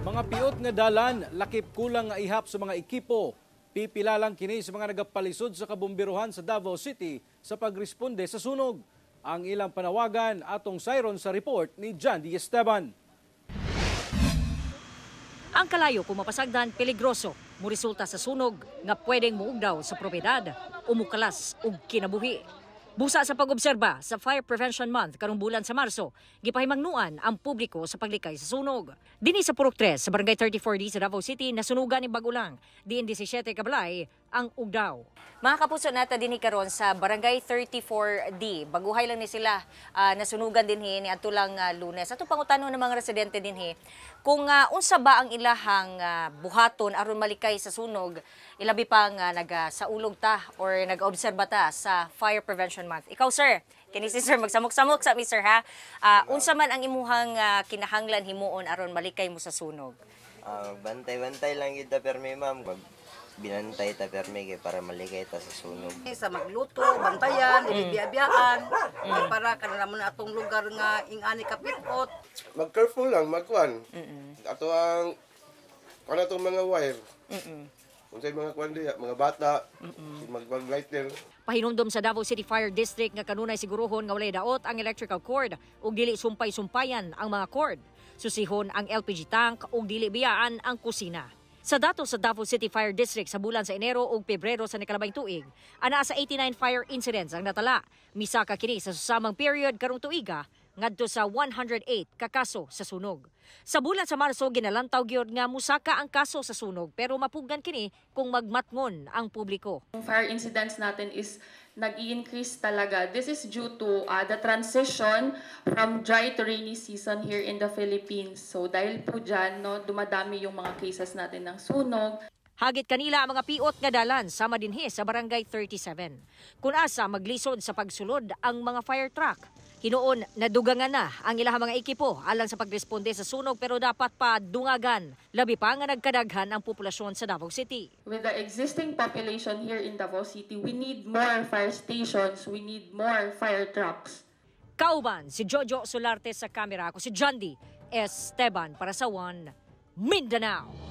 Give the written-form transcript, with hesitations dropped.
Mga piot nga dalan, lakip kulang nga ihap sa mga ekipo. Pipila lang kini sa mga nagapalisod sa kabomberohan sa Davao City sa pagresponde sa sunog. Ang ilang panawagan, atong sayron sa report ni John D. Esteban. Ang kalayo kung mapasagdan, peligroso, muresulta sa sunog nga pwedeng muugdaw sa propiedad o mukalas og kinabuhi. Busa sa pag-obserba sa Fire Prevention Month karong bulan sa Marso, gipahimangnuan ang publiko sa paglikay sa sunog. Dinhi sa Purok 3 sa Barangay 34D sa Davao City, nasunugan ni bag-o lang, diin 17 ka balay ang ugdaw. Mga kapuso, naa ta dinhi karon sa Barangay 34D. Baguhay lang ni sila nasunugan dinhi ni adto lang Lunes. Ato pangutanon ng mga residente dinhi kung unsa ba ang ilahang buhaton aron malikay sa sunog, ilabi pa nga nagasaulog ta or nag-obserba ta sa Fire Prevention Month. Ikaw, sir, kini si sir, magsamok-samok sa mi, sir, ha. Unsa man ang imuhang kinahanglan himuon aron malikay mo sa sunog? Bantay-bantay lang gyud ta permi, ma'am. Mag binantay ta permi kay para malikay ta sa sunog. Sa magluto, bantayan, dili biya-biyaan, para kanila mo na atong lugar nga ingani kapitot. Mag-careful lang, magkuan. Ato ang kuan, atong mga wire. Unsay mga kuan diya, mga bata, mag lighter. Pahinumdom sa Davao City Fire District nga kanunay siguruhon nga walay daot ang electrical cord ug dili sumpay-sumpayan ang mga cord. Susihon ang LPG tank ug dili biyaan ang kusina. Sa datos sa Davao City Fire District sa bulan sa Enero ug Pebrero sa nakalabay tuig, anaa sa 89 fire incidents ang natala. Misaka kini sa susamang period karong tuiga ngadto sa 108 ka kaso sa sunog. Sa bulan sa Marso, ginalantaw gyud nga musaka ang kaso sa sunog, pero mapugnan kini kung magmatngon ang publiko. Yung fire incidents natin is nag-increase talaga. This is due to the transition from dry to rainy season here in the Philippines. So dahil po dyan, no, dumadami yung mga cases natin ng sunog. Hagit kanila ang mga piot nga dalan sama dinhi sa Barangay 37. Kung asa maglisod sa pagsulod ang mga fire truck. Hinuon nadugangan na ang ilang mga ekipo alang sa pagresponde sa sunog, pero dapat pa dungagan. Labi pa nga nagkadaghan ang populasyon sa Davao City. With the existing population here in Davao City, we need more fire stations, we need more fire trucks. Kauban si Jojo Solarte sa kamera, ako si John D. Esteban para sa One Mindanao.